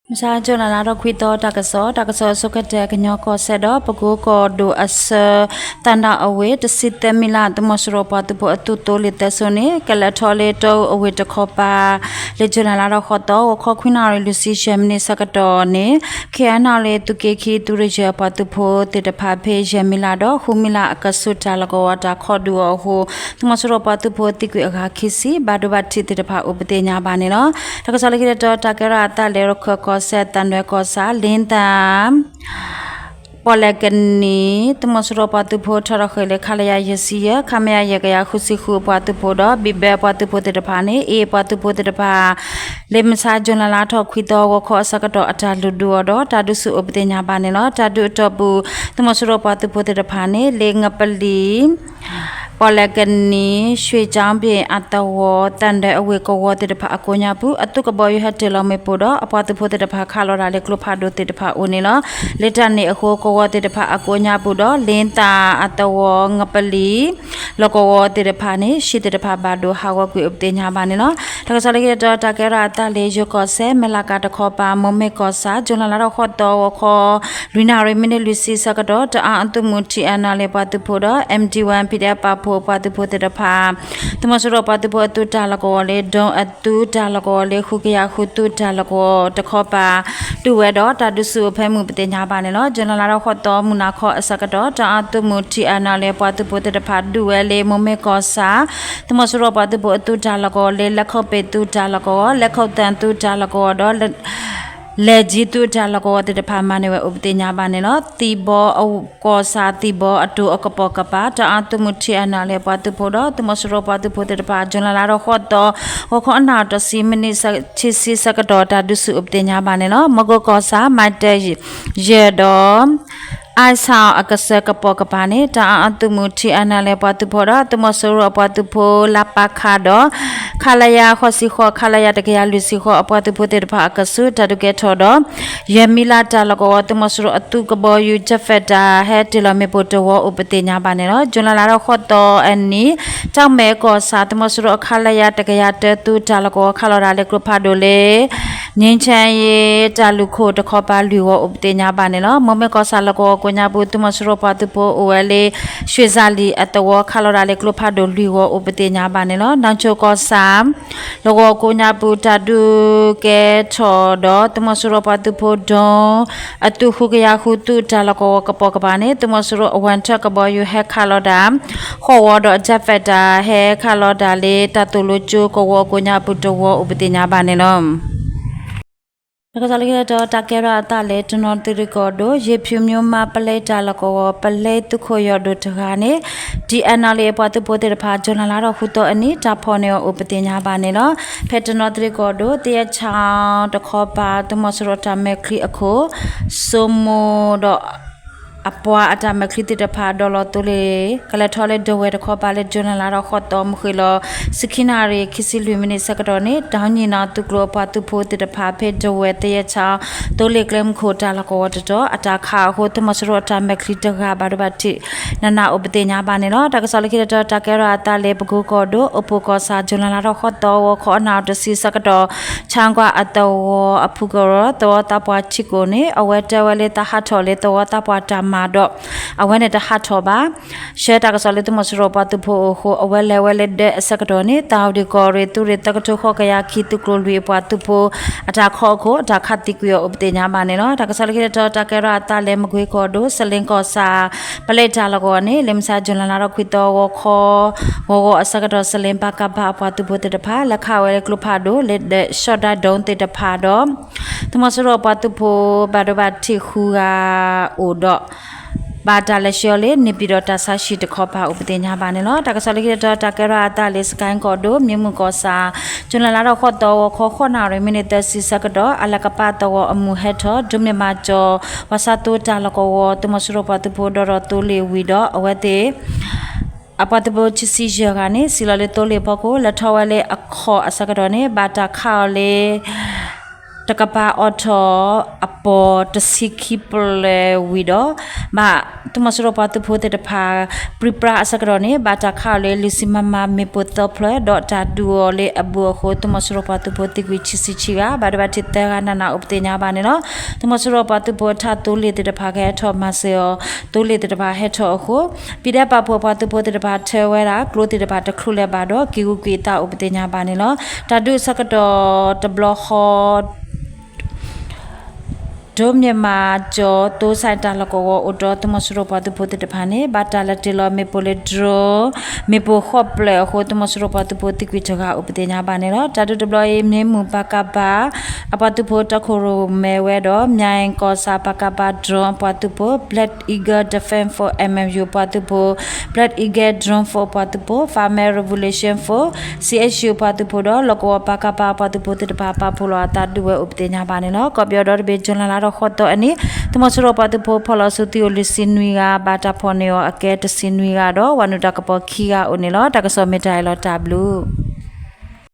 မုၢ်ဆါ July လါထီၣ်ခွံသီ တၢ်ကစီၣ်, တၢ်ကစီၣ်အဆိကတၢၢ် ကညီကီၢ်စဲၣ်ဒီး ပကိကီၢ်ဒိၣ်အဆၢ သၣ်ဒၣ်အဝ့ၢ် တဆံသၢမံးလး သုးမီၤစိရိၤပှၤသုးဖိအသုးသိလ့ၣ်သၢစိန့ၣ် ကလဲၤထီၣ်လၢတီအဝ့ၢ်တခီပၤ လၢ July လါထီၣ်ဃိးသီ ဂီၤခီခွံနၣ်ရံၣ်လွံၢ်ဆံယဲၢ်မံးနံးဆၢကတီၢ်န့ၣ် KNLA သုးက့ခံ သုးရယၢၢ်အပှၤသုးဖိသ့ၣ်တဖၣ် ဖဲယဲၢ်မံးလးဒီးဃုမံးလးအကဆူး တၢ်လီၢ်ကဝီၤတၢ်ခီဒုးအီၤအဃိ သုးမီၤစိရိၤပှၤသုးဖိသံကွံာ်အဂၤခံဆံ ဘၣ်ဒိဘၣ်ထံးသ့ၣ်တဖၣ်အိၣ်ပသ့ၣ်ညါဘၣ်န့ၣ်လီၤ. တၢ်ကစီၣ်လၢခံတတီၤ တၢ်ကဲထီၣ်အသးလၢ ရခၢၣ်ကီၢ်စဲၣ် သံတွဲကီၢ်ဆၣ် လ့သၣ် ပီၣ်လဲၣ်ကနံၤ သုးမီၤစိရိၤပှၤသုးဖိထီၣ်ထီၣ်ဃ့ၢ်လၢ ခလရ ယဲၢ်ဆံယဲၢ် ခမရ ယဲၢ်ကယၤဃုဆံဃု အပှၤသုးဖိဒီး ဘံၣ်ဘဲပှၤသုးဖိသ့ၣ်တဖၣ်န့ၣ် အ့ၣ်ပှၤသုးဖိသ့ၣ်တဖၣ် လၢမုၢ်ဆါ July လါထီၣ်ခွံသီ ဂီၤခီအဆၢကတီၢ် အတၢ်လုၢ်ဒုးအီၤဒီး တၢ်ဒုးဆူၣ်အိၣ်ပသ့ၣ်ညါဘၣ်န့ၣ်လီၤ. တၢ်ဒုးအတီၢ်ပူၤ သုးမီၤစိရိၤပှၤသုးဖိသ့ၣ်တဖၣ်န့ၣ် လၢငပလီ ပီၣ်လဲၣ်ကနံၤ ရွှ့ၣ်ကၠီဘ့ၣ်အသဝီ သံတွဲအဝ့ၢ်ကဝီၤသ့ၣ်တဖၣ်အကိးညါပူၤ အသုးကဘီယူၤဟဲတ့ၢ်လီၤမ့ၣ်ပိၢ်ဒီး အပှၤသုးဖိသ့ၣ်တဖၣ်ခးလီၤတၢ်လၢကျိဖးဒိၣ်သ့ၣ်တဖၣ်အအိၣ်န့ၣ်လီၤ. လၢတၢ်န့ၣ်အဃိ ကဝီၤသ့ၣ်တဖၣ်အကိးညါပူၤဒီး လ့သၣ်အသဝီ ငပလီ လီၢ်ကဝီၤသ့ၣ်တဖၣ်န့ၣ် ဟံၣ်သ့ၣ်တဖၣ်ဘၣ်ဒိဟးဂီၤကွံာ်အိၣ်ပသ့ၣ်ညါဘၣ်န့ၣ်လီၤ. တၢ်ကစီၣ်လၢခံတတီၤ တၢ်ကဲထီၣ်အသးလၢ ယိၤကီၢ်စဲၣ် မဲၢ်လးကၤတခီပၤ မိၢ်မ့ၢ်ကီၢ်ဆၣ် July လါထီၣ်ဃိးသီ ဂီၤခီ လွံၢ်နၣ်ရံၣ်မံးနံးလွံၢ်ဆံဆၢကတီၢ် တအၣ်အသုးမုၢ် ထံၣ်အဲၣ်နီၣ်လ့ၣ် ပှၤသုးဖိဒီး MD one PDF ပာ်ဖှိၣ်ပှၤသုးဖိသ့ၣ်တဖၣ် သုးမီၤစိရိၤပှၤသုးဖိအသုးတၢ်လီၢ်ကဝီၤလၢ ဒိအသုးတၢ်လီၢ်ကဝီၤလၢ ဃုကယၤဃုသုးတၢ်လီၢ်ကဝီၤတခီပၤ ဒုးဝဲဒီး တၢ်ဒုးဆူၣ်အိၣ်ဖဲမုၢ်ပသ့ၣ်ညါဘၣ်န့ၣ်လီၤ. July လါထီၣ်ဃိးသီ မုၢ်နၤခီအဆၢကတီၢ် တအၣ်အသုးမုၢ် ထံၣ်အဲၣ်နီၣ်လ့ၣ် ပှၤသုးဖိသ့ၣ်တဖၣ် ဒုးဝဲလၢ မိၢ်မ့ၢ်ကီၢ်ဆၣ် သုးမီၤစိရိၤပှၤသုးဖိအသုးတၢ်လီၢ်ကဝီၤလၢ လဲၤခိၣ်ပ့ၤသုးတၢ်လီၢ်ကဝီၤ လဲၤခိၣ်သၣ်သုးတၢ်လီၢ်ကဝီၤဒီး လဲၤကၠံသုးတၢ်လီၢ်ကဝီၤသ့ၣ်တဖၣ် မၤန့ၢ်ဝဲအိၣ်ပသ့ၣ်ညါဘၣ်န့ၣ်လီၤ. သံၣ်ဘီအကီၢ်ဆၣ် သံၣ်ဘီအတိၤအကပိာ်ကပၤ တအၣ်အသုးမုၢ် ထံၣ်အဲၣ်နီၣ်လ့ၣ် ပှၤသုးဖိဒီး သုးမီၤစိရိၤပှၤသုးဖိသ့ၣ်တဖၣ် July လါထီၣ်ဃိးသီ ဂီၤခီအနၣ်ရံၣ်တဆံမံးနံး ဆံဆံဆၢကတီၢ် တၢ်ဒုးဆူၣ်အိၣ်ပသ့ၣ်ညါဘၣ်န့ၣ်လီၤ. မကိၢ်ကီၢ်ဆၣ် မးတၢၣ်ယဲၢ်ဒီး အါဆၣ်အကစၢၢ်ကပိာ်ကပၤန့ၣ် တအၣ်အသုးမုၢ် ထံၣ်အဲၣ်နီၣ်လ့ၣ် ပှၤသုးဖိဒီး သုးမီၤစိရိၤအပှၤသုးဖိ လါပၢ်ခးဒီး ခလရ ဃိးဆံဃိး ခလရ တကယၤလွံၢ်ဆံဃိး အပှၤသုးဖိသ့ၣ်တဖၣ်အကဆူး တၢ်ဒုးကဲထီၣ်ဒီး ယဲၢ်မံးလးတၢ်လီၢ်ကဝီၤ သုးမီၤစိရိၤအသုးကဘီယူၤ Jet Fighter ဟဲတ့ၢ်လီၤမ့ၣ်ပိၢ်တဝီအိၣ်ပသ့ၣ်ညါဘၣ်န့ၣ်လီၤ. July လါထီၣ်ဃိးသီအနံၤ တၢ်မဲၢ်ကီၢ်ဆၣ် သုးမီၤစိရိၤ ခလရ တကယၤတၢသုးတၢ်လီၢ်ကဝီၤ ခးလီၤတၢ်လၢကျိဖးဒိၣ်လၢ ငြိမ်းချမ်းရေး တၢ်လုၢ်ခိၣ်တခီပၤလွံၢ်ဂီၤအိၣ်ပသ့ၣ်ညါဘၣ်န့ၣ်လီၤ. မိၢ်မ့ၢ်ကီၢ်ဆၣ်လီၢ်ကဝီၤကိးညါပူၤ သုးမီၤစိရိၤပှၤသုးဖိအိၣ်ဝဲလၢ ရွှ့ၣ်စၣ်လံၣ်အသဝီ ခးလီၤတၢ်လၢကျိဖးဒိၣ်လွံၢ်ဂီၤအိၣ်ပသ့ၣ်ညါဘၣ်န့ၣ်လီၤ. နၢ်ဆိၣ်ကီၢ်ဆၣ် လီၢ်ကဝီၤကိးညါပူၤ တၢ်ဒုးကဲထီၣ်ဒီး သုးမီၤစိရိၤပှၤသုးဖိ ဒိ အသုးဃုကယၤဃုသုးတၢ်လီၢ်ကဝီၤကပိာ်ကပၤန့ၣ် သုးမီၤစိရိၤအဝဲၢ်ထၢၣ်ကဘီယူၤဟဲခးလီၤတၢ် ဃိးဝီဒီး Jet Fighter ဟဲခးလီၤတၢ်လၢ တၢ်သိၣ်လိကၠိကဝီၤကိးညါပူၤတဝီအိၣ်ပသ့ၣ်ညါဘၣ်န့ၣ်လီၤ. တၢ်ကစီၣ်လၢခံတတီၤ တၢ်ကဲထီၣ်အသးလၢ တနီသရံၣ်ကီၢ်ဒိၣ် ယ့ၢ်ဖၠူမၠိမါပလဲတၢ်လီၢ်ကဝီၤ ပလဲသုးခိၣ်ယီၢ်ဒိၣ်တဂၤန့ၣ် တံၢ်အဲၣ်နီၣ်လ့ၣ်အပှၤသုးဖိသ့ၣ်တဖၣ် July လါထီၣ်ဃုသီအနံၤ တၢ်ဖီၣ်န့ၢ်အီၤအိၣ်ပသ့ၣ်ညါဘၣ်န့ၣ်လီၤ. ဖဲတနီသရံၣ်ကီၢ်ဒိၣ် သယဲၣ်ဆၣ်တခီပၤ သုးမီၤစိရိၤအတၢ်မဲာ်ချံအခိၣ် စိမိၤဒီး အပှၤအတၢ်မဲာ်ချံသ့ၣ်တဖၣ် ဒိးလီၤသိလ့ၣ် ကလဲၤထီၣ်လၢဒဝဲၢ်တခီပၤလၢ July လါထီၣ်ဃိးသီ မုၢ်ဃ့ၢ်လီၤ ဆံခံနၣ်ရံၣ် ခံဆံလွံၢ်မံးနံးဆၢကတီၢ်န့ၣ် တၢ်ညီၣ်နီၤသုးကျိၤအပှၤသုးဖိသ့ၣ်တဖၣ် ဖဲဒဝဲၢ် သယဲၣ်ဆၣ် သိလ့ၣ်ကျဲမုၢ်ခိၣ်တၢ်လီၢ်ကဝီၤတတီၤ အတၢ်ခးအဃိ သုးမီၤစိရိၤအတၢ်မဲာ်ချံတဂၤ ဘၣ်ဒိဘၣ်ထံး နးနးအိၣ်ပသ့ၣ်ညါဘၣ်န့ၣ်လီၤ. တၢ်ကစီၣ်လၢခံတတီၤ တၢ်ကဲထီၣ်အသးလၢ ပကိကီၢ်ဒိၣ် အိၣ်ပိၢ်ကီၢ်ဆၣ် July လါထီၣ်ဃိးသီ ဂီၤခီအနၣ်ရံၣ်တဆံဆၢကတီၢ် ဆၣ်ကွၢ်အသဝီအဖုကရၢ သဝီသးပှၢ်ထံကိၣ်န့ၣ် အဝဲတဲဝဲလၢ သးဟးထီၣ်လၢသဝီသးပှၢ်တၢ်မၤဒီး အဝဲန့ၣ်တဟးထီၣ်ဘၣ်. ဆှၢတၢ်ကစီၣ်လၢ သုးမီၤစိရိၤပှၤသုးဖိအအိၣ်အဃိ အဝဲလဲၤဝဲလၢဒၢးအဆၢကတီၢ်န့ၣ် သၣ်ဝံၤဒံၣ်ကီၢ်ရ့ၣ် သုးရ့ၣ်သၢကထိဃိးကယၤခံ သုးကျိၤလွံၢ်အပှၤသုးဖိ အတၢ်ခီအခိၣ် အတၢ်ခးသံကွံာ်အီၤအိၣ်ပသ့ၣ်ညါဘၣ်န့ၣ်လီၤ. တၢ်ကစီၣ်လၢခံတတီၤ တၢ်ကဲထီၣ်အသးလၢ မကွ့ကီၢ်ဒိၣ် စလ့ကီၢ်ဆၣ် ပလဲတၢ်လီၢ်ကဝီၤန့ၣ် လၢမုၢ်ဆါ July လါထီၣ်ခွံသီ ဂီၤခီ ဂီၤဂီၤအဆၢကတီၢ် စလ့ ပကဖ အပှၤသုးဖိသ့ၣ်တဖၣ် လဲၤခးဝဲလၢကျိဖးဒိၣ် လၢဒၢး ရှီၣ်ဒၣ်ဒိၣ် သ့ၣ်တဖၣ်ဒီး သုးမီၤစိရိၤအပှၤသုးဖိ ဘၣ်ဒိဘၣ်ထံးဃုဂၤအိၣ်ဒီး ဘၣ်တၢ်လဲၤဆှၢအီၤလၢ န့ၣ်ပၠံၣ်ဒီးတၢ်ဆါဟံၣ်တခီပၤအိၣ်ပသ့ၣ်ညါဘၣ်န့ၣ်လီၤ. တၢ်ကစီၣ်လၢခံတတီၤ တၢ်ကဲထီၣ်အသးလၢ စကဲကီၢ်ဒိၣ် မ့ၢ်မုၢ်ကီၢ်ဆၣ် July လါထီၣ်ဃိးသီ ဂီၤခီ ဃိးနၣ်ရံၣ် မံးနံးသၢဆံဆၢကတီၢ် အလၤကပၣ်သဝီအမုၢ်ဟဲထီၣ် ဒိၣ်မ့ၢ်မၤကၠီၤ ပှၤဆါသိတၢ်လီၢ်ကဝီၤ သုးမီၤစိရိၤပှၤသုးဖိဒီးဒီးသိလ့ၣ်ဝံၤဒီး အဝဲသ့ၣ် အပှၤသုးဖိခံဆံယဲၢ်ဂၤန့ၣ် စံၣ်လီၤလၢသိလ့ၣ်အဖီခိၣ် လဲၤထီၣ်ဝဲလၢအခီၣ်အဆၢကတီၢ်န့ၣ် ဘၣ်တၢ်ခးအီၤလၢ တကပၤအိးထီၣ်အပီၢ်တဆံခံပျဲၢ်ဝံၤဒီး ဘၣ် သုးမီၤစိရိၤပှၤသုးဖိသ့ၣ်တဖၣ် ပြံပြါအဆၢကတီၢ်န့ၣ် ဘၣ်တၢ်ခးအီၤလၢ လွံၢ်ဆံ မမ မ့ၣ်ပိၢ်သၢဖျၢၣ် ဒီးတၢ်ဒုးအီၤလၢအဘူးအဃိ သုးမီၤစိရိၤပှၤသုးဖိသံကွံာ်ခံဆံခံဂၤ ဘၣ်ဒိဘၣ်ထံးသၢဂၤ နးနးအိၣ်ပသ့ၣ်ညါဘၣ်န့ၣ်လီၤ. သုးမီၤစိရိၤပှၤသုးဖိအထးသိလ့ၣ်သ့ၣ်တဖၣ်ကဟဲထီၣ်မၤစၢၤအီၤ သိလ့ၣ်သ့ၣ်တဖၣ်ဟဲထီၣ်အဃိ ပံၤဒဲပာ်ဖှိၣ်ပှၤသုးဖိသ့ၣ်တဖၣ်ထၢဝဲဒၣ် ကျိသ့ၣ်တဖၣ်တချုးလၢၤဘၣ်ဒီး က့ၤဂုာ်ကွံာ်အသးအိၣ်ပသ့ၣ်ညါဘၣ်န့ၣ်လီၤ. တၢ်ဒုးအဆၢကတီၢ်တဘျီဃီ ဒိမ့ၢ်မၤကၠီၤ သိစဲးတၢ်လီၢ်ကဝီၤအိၣ်ဒီး သုးမီၤစိရိၤပှၤသုးဖိသ့ၣ်တဖၣ်န့ၣ် ဘၣ်တၢ်လဲၤတ့ၢ်လီၤမ့ၣ်ပိၢ်လၢ drone မ့ၣ်ပိၢ်ဃိးဖျၢၣ်အဃိ သုးမီၤစိရိၤပှၤသုးဖိသံကွံာ်တဂၤအိၣ်ပသ့ၣ်ညါဘၣ်န့ၣ်လီၤ. တၢ်ဒုးတဘျီအံၤ မ့ၢ်မုၢ် ပကဖ အပှၤသုးဖိတၢ်ခိၣ်ရိၣ်မဲဝဲဒီး မၠဲၣ်ကီၢ်ဆၣ် ပကဖ drone ပှၤသုးဖိ Black Eagle Defense Force MMU ပှၤသုးဖိ Black Eagle Drone Force ပှၤသုးဖိ Family Revolution Force CSU ပှၤသုးဖိဒီး လီၢ်ကဝီၤ ပကဖ ပှၤသုးဖိသ့ၣ်တဖၣ် ပာ်ဖှိၣ်လီၤအသးဒုးဝဲအိၣ်ပသ့ၣ်ညါဘၣ်န့ၣ်လီၤ. ကီၢ်ပယီၤဒီတဘ့ၣ် ကၠူၤလဲလါထီၣ်ဃိးသီအနံၤ သုးမီၤစိရိၤပှၤသုးဖိ ဖီၣ်လီၤစုသံအိၣ် လွံၢ်ဆံနွံဂၤ ဘၣ်တၢ်ဖီၣ်န့ၢ်အီၤအကဲ တဆံနွံဂၤဒီး ဝၤနုာ်တၢ်ကပီၤခံဂၤအိၣ်န့ၣ်လီၤ. တၢ်ကစီၣ်မ့ၢ်တၢ်အံၤလီၤ. တၢ်ဘျုး